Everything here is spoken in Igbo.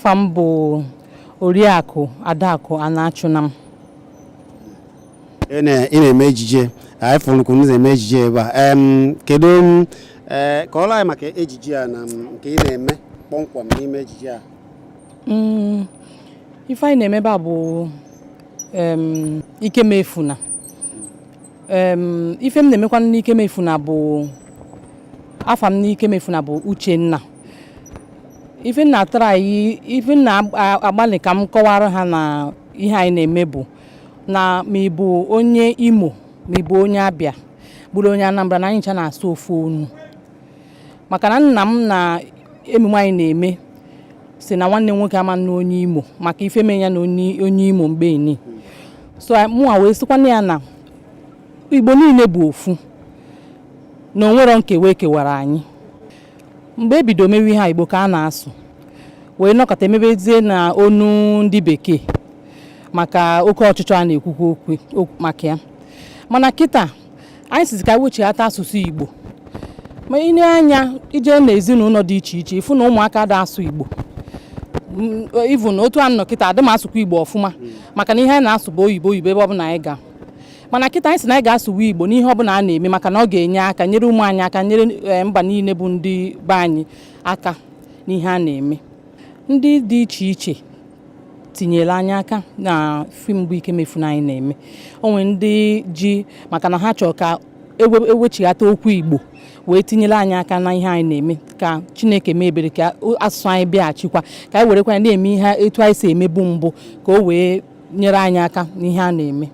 Afa m bụ Oriakụ Adakụ Anachụnam. Ị na-eme ejije, anyị fụrụ ka unu na-eme ejije ebe a. Kedu kọọrọ anyị maka ejije a na nke ị na-eme kpọmkwem n'ime ejije a. Ife anyị na-eme ebe a bụ Ikemefuna. Ife m na-emekwa n'Ikemefuna bụ, afa m n'Ikemefuna bụ Uchenna. Ife m na-atara anyị, ife m na-agbalị ka m kọwara ha na ihe anyị na-eme bụ na ma ị bụ onye Imo, ma ị bụ onye Abịa, bụrụ onye Anambra, na anyị ncha na-asụ ofu onu, maka na nna m na emume anyị na-eme si na nwanne m nwoke ama nna onye Imo maka ife mee ya na onye Imo mgbe eni. So mụnwa wee sịkwana ya na Igbo niile bụ ofu, na onwero nkewa ekewara anyị. Mgbe ebido mewe ihe a, Igbo ka a na-asụ, wee nọkọta emebezie na onu ndị Bekee maka oke ọchịchọ a na-ekwukwa okwu maka ya. Mana kịta anyị sizi ka anyị wechighata asụsụ Igbo. Ma ị na-anya ije n'ezinụlọ dị iche iche, ịfụ na ụmụaka da asụ Igbo. Even otu a nọ kịta, adị m asụkwa Igbo ọfụma, maka na ihe anyị na-asụ bụ oyibo, oyibo ebe ọbụla anyị ga. Mana kịta anyị sị na anyị ga-asụwa Igbo n'ihe ọbụla a na-eme, maka na ọ ga-enye aka nyere ụmụ anyị aka, nyere mba niile bụ ndị be anyị aka n'ihe a na-eme. Ndị dị iche iche tinyere anyị aka na fim bụ Ikemefuna anyị na-eme. O nwere ndị ji maka na ha chọrọ ka ewechighata okwu Igbo wee tinyere anyị aka na ihe anyị na-eme, ka Chineke mee ebere ka asụsụ anyị bịaghachikwa, ka anyị werekwa ya na-eme ihe etu anyị si emebu mbụ, ka o wee nyere anyị aka n'ihe a na-eme.